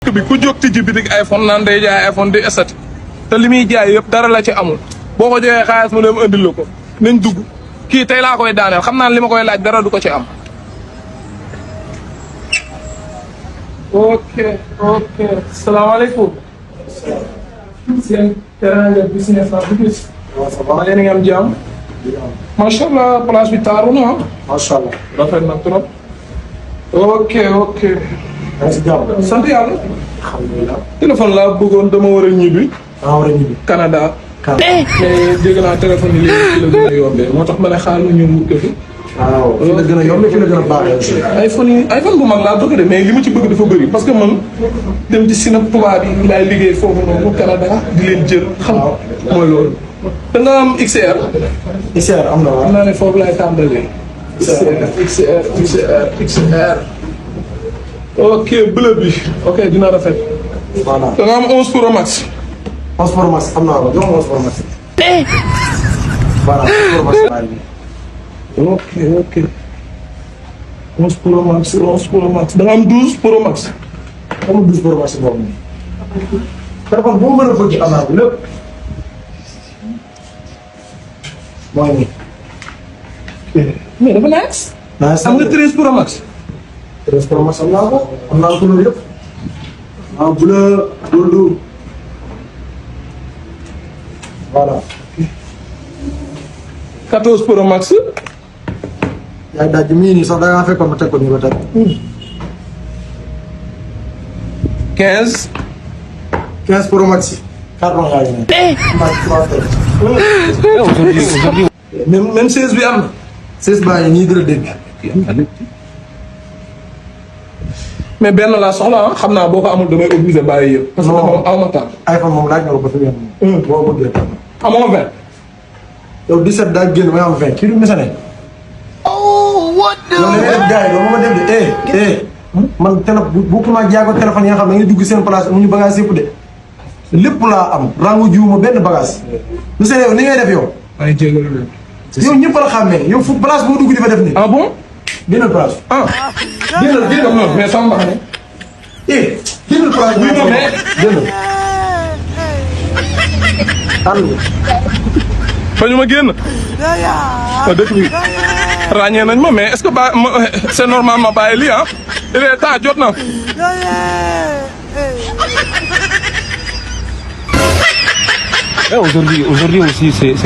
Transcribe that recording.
dëkk bi ku jóg tijji bitig iPhone naan day jaay iPhone di esati te li muy jaay yëpp dara la ci amul boo ko joxee xaalis mu dem andil la ko nañ dugg kii tey laa koy daaneel xam naa li ma koy laaj dara du ko ci am. ok salaamaaleykum. seen teranga business la business. waaw ça va yéen a ngi am jàmm. macha allah place bi taaru na ah. macha allah rafet na trop. ok. yaa ngi si jàmm. sant yàlla. alhamdulilah. téléphone laa bëggoon dama war a ñibbi. Canada. mais dégg naa téléphone yi léegi fi la gën a yombee moo tax ma ne xaaral ñu wut ko fi. waaw fi la gën a yombee fi la gën a baaxee. iPhone bu mag laa bëgg de mais li ma ci bëgg dafa bëri parce que man dem ci Sina tubaab yi laay liggéey foofu noonu Canada di leen jël xam nga mooy loolu. da nga am XR. XR am na waaw. xam naa ne foofu laay tàmbalee. XR. ok bleu bi ok dina rafet. voilà da nga am 11 Pro Max. 11 Pro Max am naa ko jox ma 11 Pro Max. voilà 11 Pro Max laa indi. ok 11 Pro Max da nga am 12 Pro Max. amul 12 Pro Max boobu nii. téléphone boo mën a bëgg am naa ko lépp. mooy nii. mais dafa nice. am nga 13 Pro Max. 13 Pro Max am naa ko am naa ko loolu yëpp. ah bleu loolu. voilà. 14 Pro Max. yaa ngi daaj mii nii sax da ngaa fekkoon ma teg ko nii ba tey. 15. 15 Pro Max. carton yaa ngi nii. même 16 bi am na. 16 baa ngi nii dina dégg. mais benn laa soxla ah xam naa boo ko amul damay obligé bàyyi yëpp. parce que moom aw ma temps. iPhone moom laaj nga ko ba fi ngeen. boo bëggee tam. amoo 20. yow 17 daa génn may am 20 kii du misane. Oh, what the? yow da ngay def gars yi doo ma def de man bu ma jaay ko téléphone yi nga xam ne da ngay dugg seen place amuñu bagage yëpp de lépp laa am rangu jiwuma benn bagage. lu seen yow ni ngay def yow. maa ngi jégalu leen. yow ñëpp la xàmmee yow fu place boo dugg di fa def nii. ah bon. génnal place. ah. génnal mais sama mbax ne. génnal place bi mais génnal. tànn. fa ñu ma génn. ma dëkk bi ràññee nañ ma mais est-ce que c'est normal ma bàyyi lii ah. il est temps jot na. Aujourd'hui aussi, c'est